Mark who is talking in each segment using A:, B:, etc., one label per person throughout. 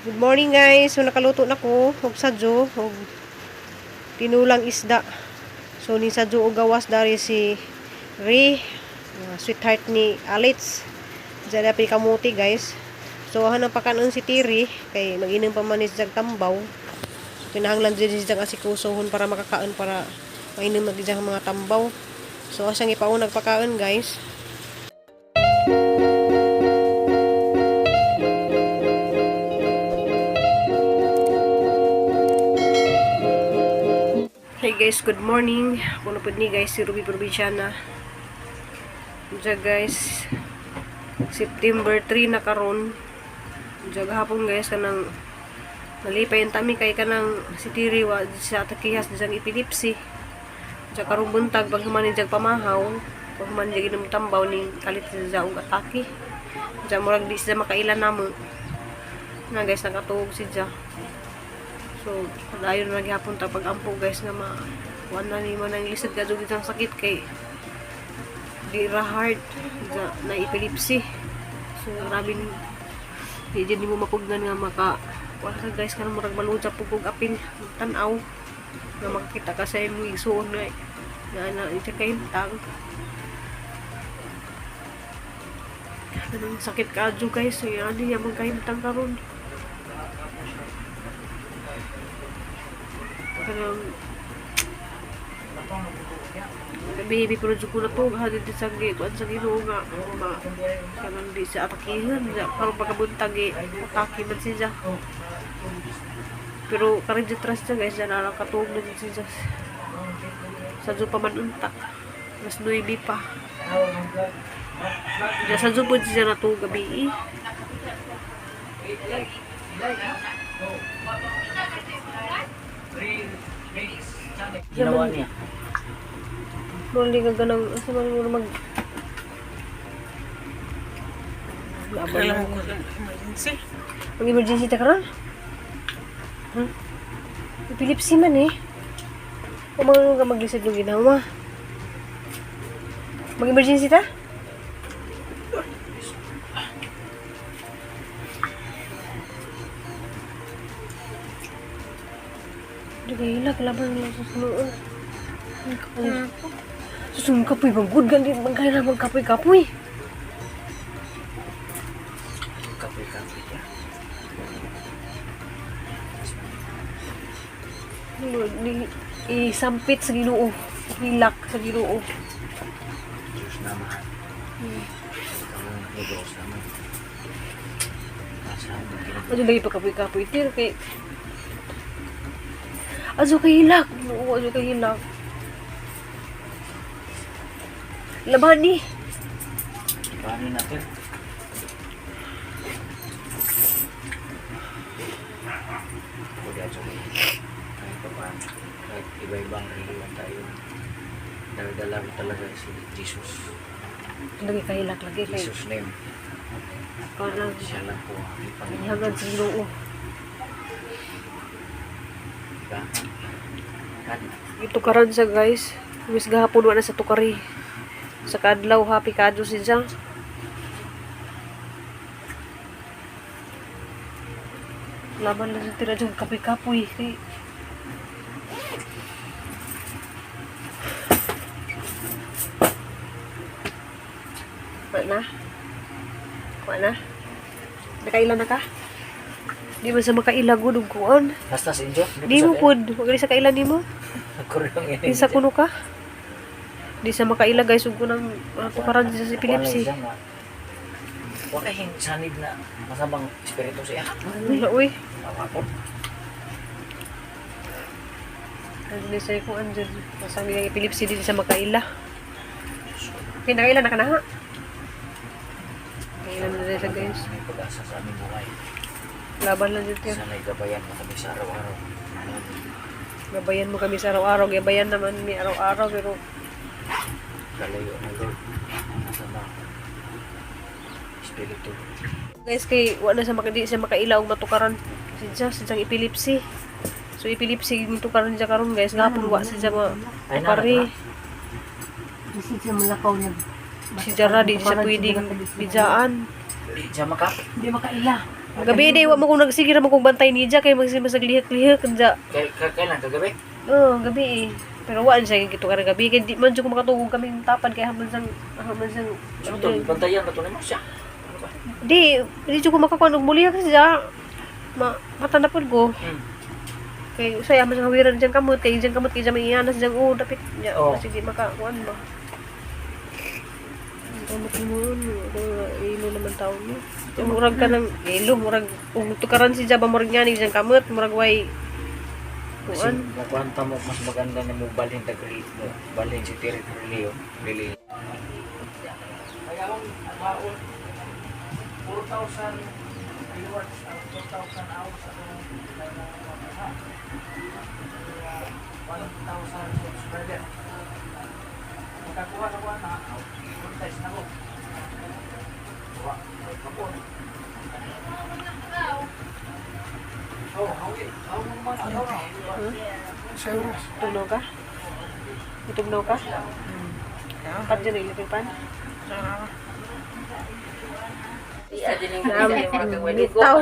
A: Good morning, guys. So nakaluto na ko og sadyo og tinulang isda. So ni sadyo og gawas dari si Ray, sweetheart ni Alitz. Diyan na kamuti, guys. So hanang pakanon si Tiri kay mag-inom pa man ni siyag tambaw. So, kinahanglan dyan siya asikusohon para makakaon, para mainom na ang mga tambaw. So asang ipaunag pakaon, guys. Hey guys, good morning. Ako na pud ni, guys, si Ruby Provinciana. Diyan, guys, September 3 na karon. Diyan gahapon, guys, kanang nalipay ang tami kay kanang si Tiri wa sa atakihas diyang epilepsy. Diyan karong buntag pag human ni pamahaw, pag human ni ginom tambaw ni kalit siya og atake. Diyan murag di siya makaila namo. Na guys, nakatuog siya. So, padayon na gihapon ta pag-ampo, guys, nga ma kuan na nimo nang lisod ka jud isang sakit kay di ra heart na epilepsy. So, grabe ni di jud nimo mapugnan nga maka kuan ka, guys, kanang murag maluja pug og apil tan-aw nga makakita ka sa imong igsuon nga nga na iti kahimtang. Kanang sakit ka guys, so yan niya man kahimtang karon. Kanang baby, pero jud ko na to ha dito sa kuan sa Ginoo nga ma kanang di siya atakihan ja karon pagkabuntag eh, atake man siya, pero karon di trust siya, guys, na lang katuog na jud siya sa pa man unta alas 9 pa. Ja sa pud siya natuog gabi eh.
B: Ginawa niya.
A: Muli ka ganang asa man mo mag laban lang.
B: Emergency.
A: Mag emergency ta karon? Huh? Epilepsy man eh. O mga ka maglisod ng ginawa. Mag emergency ta? Di kayo lang, kalaban lang sa sunoon. Susunod kapoy, bang good gandi, magkaya na magkapoy-kapoy.
B: Kapoy-kapoy niya.
A: Lord, ni isampit sa Ginoo. Hilak sa Ginoo.
B: Diyos na mahal. Ikaw ang nag sa amin. Nasa aming ginagawa.
A: Ano lagi pa kapoy-kapoy tir kay Azo kay hilak. Ginoo, azo kay hilak. Laban ni.
B: Paano natin? Kuya, sorry. Kahit pa paano. Kahit iba-ibang relihiyon tayo. Dala-dala ko talaga si Jesus.
A: Lagi kay hilak lagi kay.
B: Jesus name.
A: Kanang
B: Siya lang po ang aking Panginoon.
A: ihangad sa Ginoo.
B: Diba? Kan,
A: Itukaran sa, guys. Wis gahapon wa na sa tukari. Sa kadlaw happy kadyo siya. Laban lang sa tira dyan, kapoy-kapoy. Kay Wala na? Wala na? Nakaila na ka? Di man sa makaila gud og kuan.
B: Basta si Injo?
A: Di mo pud, wag sa kaila nimo.
B: Kurang
A: Di sa kuno ka. Di sa makaila, guys, ug kunang tukaran siya sa epilepsy.
B: Wa kay sanib na masamang espiritu siya.
A: Wala uy.
B: Mawapot.
A: Ano sa ko andyan. Masang yung epilepsy di sa makaila. Okay, nakaila na ka na ha? Nakaila na rin siya, guys.
B: May pag-asa sa aming buhay.
A: Laban lang dito.
B: Sana'y gabayan mo kami sa araw-araw.
A: Gabayan mo kami sa araw-araw. Gabayan naman mi araw-araw pero
B: Kalayo na Lord ang masamang espiritu.
A: Guys, kay wala na sa maka, di siya makaila og matukaran siya sa siyang epilepsy. So epilepsy ni tukaran siya karon, guys. Gahapon wa siya ma
B: Ay, na,
A: tukari.
C: Kasi siya malakaw niya.
A: Si Jara di siya pwedeng bidjaan.
B: Di siya maka.
C: Hindi makaila.
A: Gabi day wa mo kong nagsige ra mo kong bantay niya kay magsimasag lihok-lihok ja.
B: Kailan kagabi?
A: Oo, gabi eh. Pero waan siya kito karang gabi kay di man jud ko makatugog kami tapad kay hamon sang
B: Ano to? Bantayan ba to nimo siya? Ano ba?
A: Di di jud ko makakuan og muliha kasi siya. Ma mata na pud ko. Kay usay man sa hawiran diyang kamot kay diyang kamot kay diyang may iyanas diyang oh dapit niya.
B: Oo.
A: Sige makakuan ba. Kamot mo ilo naman taon mo. Murag ka ng ilo, murag ug tukaran si Jaba murag niya ni diyang kamot, murag way
B: Kasi
A: kuan.
B: nakuanta mo mas maganda na mo balhin tag mo balhin si Terry Leo. Lili. Kaya akong baon 4,000 viewers, 4,000 hours ako na 1,000 subscriber. Makakuha na ko na, monetize na ko. Wa, kapon. Oh, hawi, hawi man, hawi.
A: Tugnaw ka? Tugnaw ka? Pat dyan ilipin pan? Bitaw.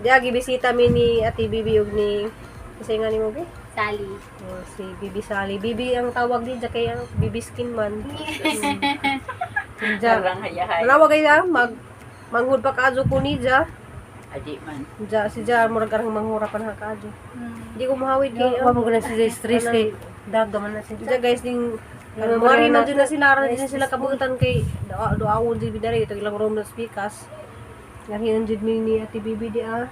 A: Di agi bisita mi ni Ate Bibi ug ni kasi nga ni mo be?
D: Sally.
A: Oh, si Bibi Sally. Bibi ang tawag din kay ang Bibi Skin man. Ja.
E: Parang hayahay.
A: Wala wa kay mag manghud pa kaadyo ko ni ja.
E: Adi man.
A: Ja si ja murag karang manghura pa na kaadyo. Hindi ko mahawid kay
C: Wa mo na si stress kay daga man na si
A: Ja guys ding mari man jud na sila ra jud sila kabutan kay duawon jud bidari ito ilang room na speakers. Ngayon jud mi ni Ate Bibi di ah.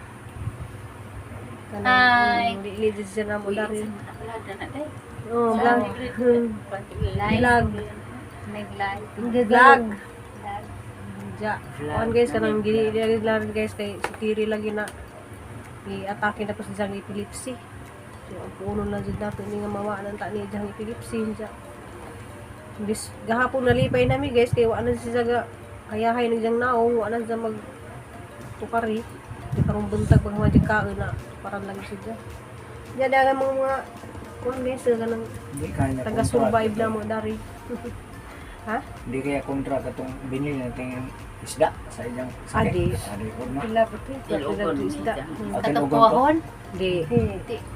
D: Hi.
A: Kanang di jud siya na mo dari.
E: Wala na day.
A: Oh, vlog.
D: Live.
A: Vlog.
D: Nag-live.
A: Vlog.
D: Vlog.
A: Ja. Kuan guys kanang gili gili lang guys kay si Tiri lagi na i-atake na po sa siyang epilepsy. So ang puno na jud nato ni nga mawa nang ta ni diyang epilepsy ja. Bis gahapon nalipay nami guys kay wa na siya ga hayahay ng diyang naong wa na siya mag tukari. Di karong buntag pag mga kaon na parang lang siya. Ja daga mga kuan guys kanang
B: Hindi kaya na
A: taga survive na mo dari. Ha?
B: Hindi kaya kontra katong binili natin yung isda sa inyong sakit.
A: Adi.
B: Adi ko na.
C: Pila po to.
E: Tilugon
A: Isda.
B: Atilugon ko.
D: Katukuhon.
A: Di.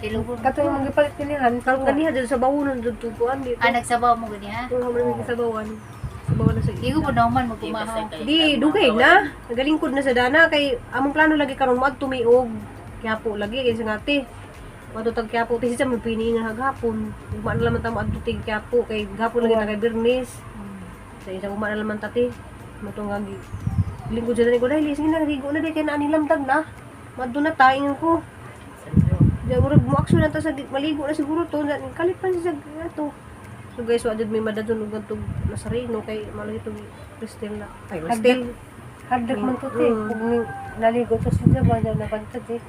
D: Tilugon.
C: Katong mga gipalit nila
A: Karon ganiha dyan sa bawon dyan tuguan dito.
D: Ah, nagsabaw mo gani ha?
A: Kung hamon sa bawan. Sa bawan na sa
D: Di ko po naman magkumahaw.
A: Di dugay na. Nagalingkod na sa dana kay among plano lagi karon moadto mi og Quiapo lagi kay sa ngati. Moadto tag Quiapo ti siya magpini nga hagapon. Ugma na laman ta moadto tig Quiapo kay gapon lagi ta kay Bernes. Sa isa ugma na laman ta ti. Moto nga lingkod sa dana ko dahil sige na ligo na di kay naa ni lamdag na. Moadto na ta ingon ko. Di murag mo action na ta sa maligo na siguro to kalit pa siya sa ato. So guys, wa jud may madadun og adtong Nazareno kay malay itong Cristel na. Ay, Cristel.
C: Hadlok man to te. Kung naligo to si Jaba na bantad eh.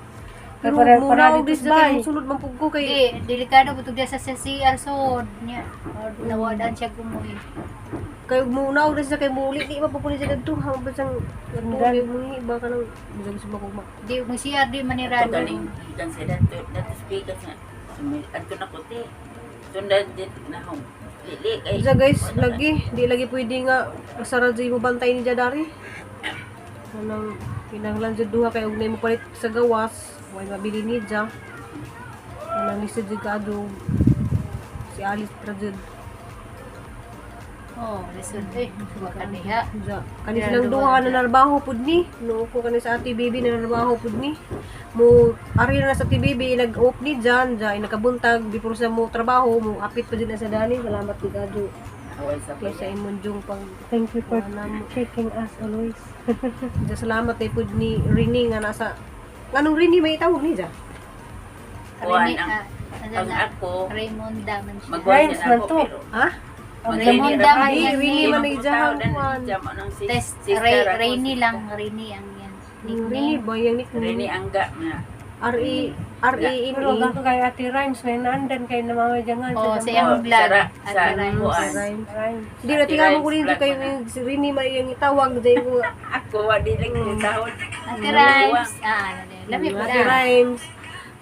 A: Pero
C: Kay
A: muna
C: para
A: og
C: dito
A: this
C: sa
A: kay sulod man pug ko kay
D: Di, delikado po siya sa CR sod niya. Or nawadaan siya gumuhi.
A: Kay muna og this kay muli di pa pupuli siya kadto hang ba siyang kadto kay muhi ba kanang bisag sa makugma.
D: Di, mo CR di manirado.
E: Galing ikan sa dato dato speakers nga. Adto na ko te. Sundan dit na home. Lili kay.
A: Isa guys, lagi di lagi pwede nga masara jud mo bantay ni Jadari. Kanang kinahanglan jud duha kay og mo palit sa gawas, way mabili ni Ja. Kanang lisod jud kaadto si Alice pra jud.
D: Oh, lisod eh. Baka diha.
A: Ja, kani silang duha na narbaho pud ni. No ko kani sa Ate Bibi na narbaho pud ni. Mo ari na sa Ate Bibi nag-off ni Jan, ja nakabuntag before sa mo trabaho mo apit pa jud na sa dani. Salamat ni Kadyo.
E: Away sa
A: Kay sa imong jung pag
C: Thank you for
A: Wala mo.
C: checking us always.
A: Ja, salamat ay pud ni Rini nga nasa nganong Rini may tawag ni ja?
E: Kuan
D: Rene,
E: ang
D: ah, ano
E: ang
D: na,
E: ako
D: Raymonda man siya.
E: magwa
C: Rhymes
E: siya
C: man
E: ako
C: to.
E: pero
A: Ha?
D: Raymonda man
A: Ay,
D: yan.
A: Rini
D: eh.
A: man ay jahan kuan.
D: Test, Ray, Rainy lang, Rainy ang yan.
A: Rini
D: Nickname.
A: ba yung nickname?
E: Rini angga nga.
A: R E R A N
C: Pero
A: E.
C: ako kay Ate Rhymes may naandan kay na mama jangan.
D: Oh, sa iyang
E: Oh,
D: vlog.
E: sa
D: Ate Rhymes.
E: kuan.
C: Rhymes.
A: Hindi na tingnan mo ko rin kay si Rini may yung itawag dahil ko
E: Ako wa di lang taon.
D: Ate Rhymes. Ah, ano din. Lami po
A: Ate
D: na.
A: Rhymes.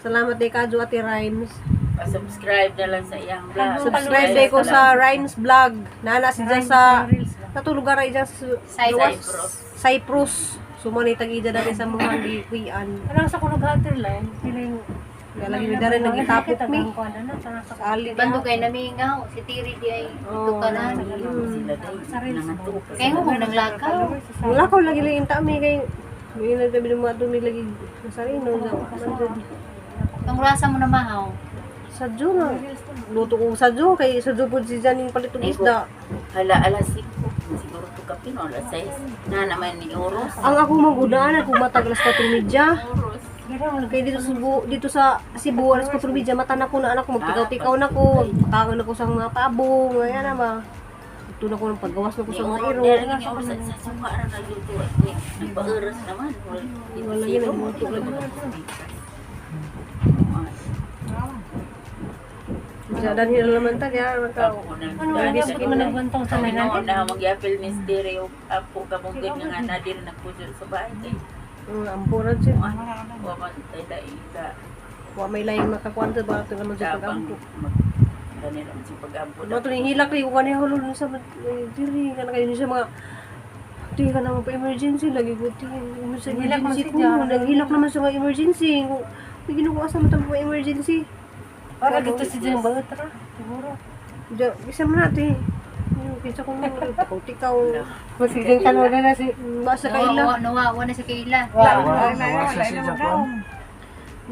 A: Salamat day kadyo Ate Rhymes.
E: Pa-subscribe na lang sa iyang vlog.
A: Subscribe day ko sa Rhymes Vlog. Nana si dyan sa
C: Reels ba?
A: natulog ka dyan sa
D: Cyprus.
E: Cyprus.
A: Cyprus. Sumani tag-ida dati sa mga gikuyan.
C: Parang sa kunog hunter line, piling
A: Lagi mi dara nagitapok mi.
C: Sa
A: Sa ali.
D: Bando kay namingaw si Tiri di ay
A: Oh.
D: tukaran.
E: Sila day. Nangato.
D: Kaya mo nanglakaw.
A: Wala ko lagi lang inta mi kay may nagtabi ng mga dumi lagi sa sarino sa man
D: Ang rasa mo na mahaw.
A: Sadyo na. Luto ko sadyo kay sadyo pud si Janing palit og isda.
E: Hala, alas 5. Siguro to kape no, alas 6. Na naman ni Oros.
A: Ang ako mangunaan ako matag alas 4:30.
E: Oros.
A: Kay dito sa Cebu, dito sa Cebu alas 4:30 mata na ko na anak ko magtikaw-tikaw na ko, magpakaon na ko sa mga tabong, ayan na ba. Ito na ko ng paggawas na ko
E: Ni
A: sa mga
E: Oros.
A: iro.
E: Dahil ni Oros sa suka ra nagluto. Ni nagpaoras naman.
A: Wala yun, nagluto lagi. Bisa dan hila naman ta kaya ka.
C: Ano nga po man nagbantong sa may
E: Ano
C: natin?
E: na magyapil ni stereo apo kamugod nga nga na din nagpuso sa bahay kay.
A: Ampuran siya.
E: Wa man tay daida.
A: Wa may laing makakuan sa ba ito naman sa
E: Tabang
A: pag-ampo.
E: mag kanila sa pag-ampo.
A: Ano ito hilak kayo kung ano hulog sa diri ka na kayo sa mga Di ka naman pa emergency lagi ko ti sa
C: Hilak man
A: emergency
C: si
A: ko
C: Jara.
A: naghilak naman sa mga emergency ko may ginukuha sa matang pa emergency.
C: Para dito si Jeng Batra, siguro.
A: Ja, isa man natin. Yung kinsa ko nung tikaw-tikaw.
C: Masiging tanong na si
A: Basta kaila.
D: Nawa nawa na si Kayla.
B: Nawa sa si Japan.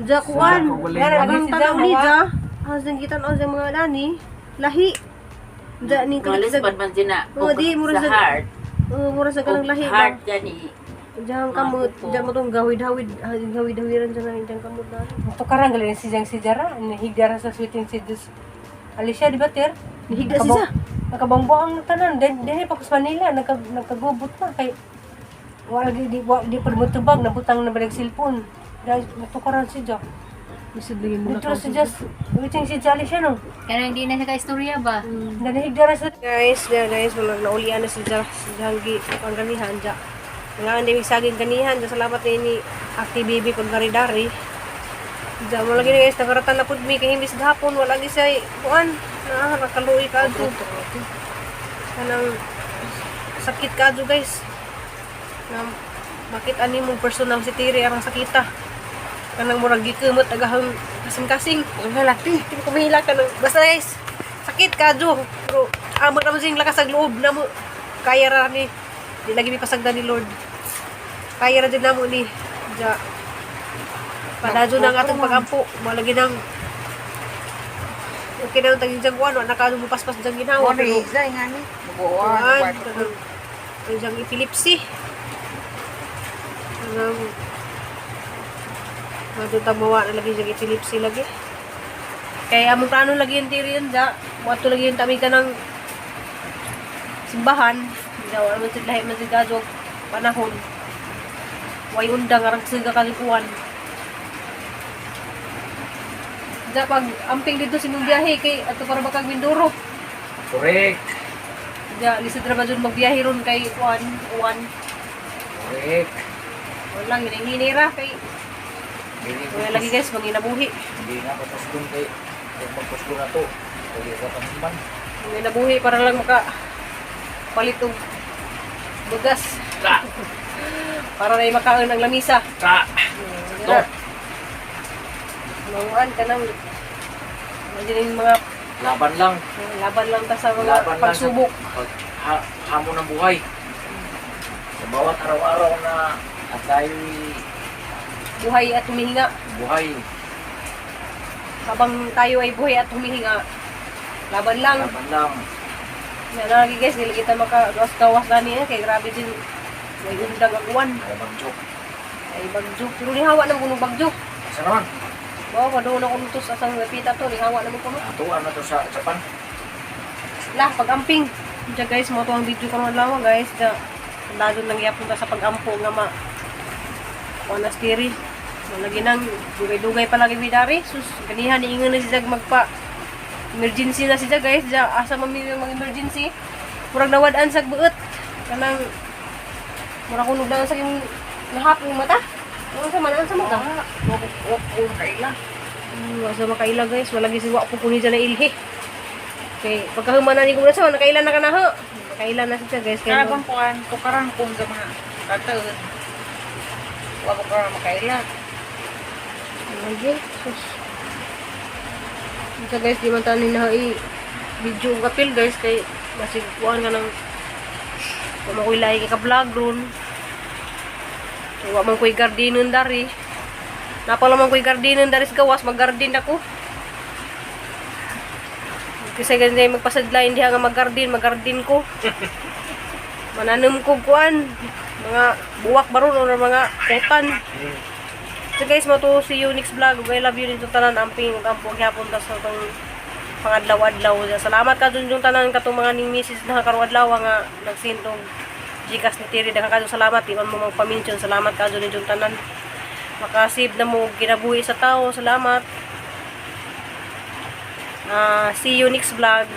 A: Ja kuan.
B: Sa
A: Ang tanaw ni ja. Ang kita ang mga dani. Lahi. Ja ning
E: Malis
A: kalit
E: pa man sina.
A: Oo, di, mura
E: sa
A: sa-
E: heart.
A: Oh, mura sa kanang lahi ba.
E: Heart gani.
A: Diyan kamot, diyan mo tong gawid-hawid, gawid-hawiran sa nang diyan kamot na.
C: Tukarang galing si Jeng si Jara, nahigdara sa sweeting si Diyos. Alicia, di ba, Ter?
A: Nihigda siya.
C: Nakabangbuang tanan, din din pa ko sa Manila, nagkagubot na kay wala di di wa, di pa motubag, nabutang na balag cellphone. Dahil natukaran si Jack.
A: Isod lagi mo
C: Dito si Jess, waiting si Jolly siya no.
D: Kaya hindi na siya kaistorya ba?
C: Nanahigdara sa
A: Guys, there guys, wala naulian na si Ja, si Janggi ang ganihan ja. Wala ang saging ganihan, ja salamat ni Ate Bibi pag dari-dari. Ja mo lagi na guys, nakaratan na pud mi kay himbis gahapon wala gi siya kuan. Na nakaluoy ka adto. Kanang sakit ka adto guys. Na bakit ani mong personal si Tiri arang sakita. Kanang murag gikumot agahang kasing-kasing. Wala ti, di ko mahila ka nang basta guys. Sakit ka adto. Pero amot naman sing lakas ag loob na mo. Kaya ra ni. Di lagi mi pasagdan ni Lord. Kaya ra jud namo ni. Ja. Padadyo na ang atong pagampo. Malagi nang okay na ang taging diyang kuwan. Wala ka mo paspas diyang ginawa. Pero, kuwan, kanang diyang epilepsy. Kanang madutamawa na lagi diyang epilepsy lagi. Kaya among plano lagi yung tiri yun da. Wato lagi yung tabi ka ng simbahan. Daw, wala man sila lahi man sila gadyo panahon. Way undang arang siga kalikuan. Da pag amping dito sa imong biyahe kay ato para bakag Mindoro.
B: Correct.
A: Da lisod ra ba jud magbiyahe ron kay kuan uwan.
B: Correct.
A: Walang hinay ra kay
B: Hindi
A: wala lagi guys manginabuhi.
B: Hindi na papaskon kay kung magpasko na to. Kaya sa pamimban.
A: Manginabuhi para lang maka palit og bugas
B: Ka!
A: para na makaon ang lamisa.
B: Ka!
A: To. Manguan ka nang yung mga
B: Laban lang.
A: laban lang ta sa mga
B: Laban lang sa
A: pagsubok.
B: pag hamon ng buhay. Sa bawat araw-araw na at tayo'y
A: Buhay at humihinga.
B: buhay,
A: Habang tayo ay buhay at humihinga, laban lang.
B: laban lang.
A: Yan na lagi guys, dili kita makagawas-gawas na niya kay grabe din may undang ang uwan.
B: Ay bagjuk.
A: Ay bagyok. Pero nihawa naman kuno bagyok.
B: Asa naman?
A: Wow, kadoon ako nito sa asang pita to, nihawa naman kuno.
B: Atuan na to sa Japan.
A: Lah, pag-amping. Diyan guys, mo to ang video karon adlaw guys. Diyan, lalo nang yapon ta sa pag-ampo nga ma monastery. Lagi nang dugay-dugay pa lagi midari. Sus, ganihan niingon na siya magpa emergency na siya guys. Diyan, asa man mi mga emergency. Murag nawad-an sa buot. Kanang murag kunog na sa imong nahap yung mata. Ano sa man sa mata?
B: Wak ko kaila.
A: Wa sa makaila guys, wala gyud wa po kuni dyan na ilhi. Kay pagkahuman na ni ko na sa nakaila na ka na ho. Nakaila na siya guys kay
F: Karabang kuan, tukarang kung sa mga kataon.
A: Wa ko ka makaila. Lagi. Sus. Unsa guys, di man tani na i video ang kapil guys kay basig kuan ka ng wa man ko'y lahi kay ka vlog ron. So, wa man ko'y gardinon dari. Napala man ko'y gardinon dari sa gawas, maggarden ako. Kasi ganyan yung magpasadlay, hindi nga maggarden, maggarden ko. Mananom ko kuan, mga buwak baron or mga kutan. So guys, mo to see you next vlog. I love you nito tanan amping ug ampo gyapon ta sa tong pangadlaw-adlaw. Salamat ka dun yung tanan katong mga ning misis na karong adlaw nga nagsintog GCash ni Terry. Daghan kadto salamat, di man mo magpa-mention. Salamat ka dun yung tanan. Makasave na mo kinabuhi sa tao. Salamat. Ah, see you next vlog.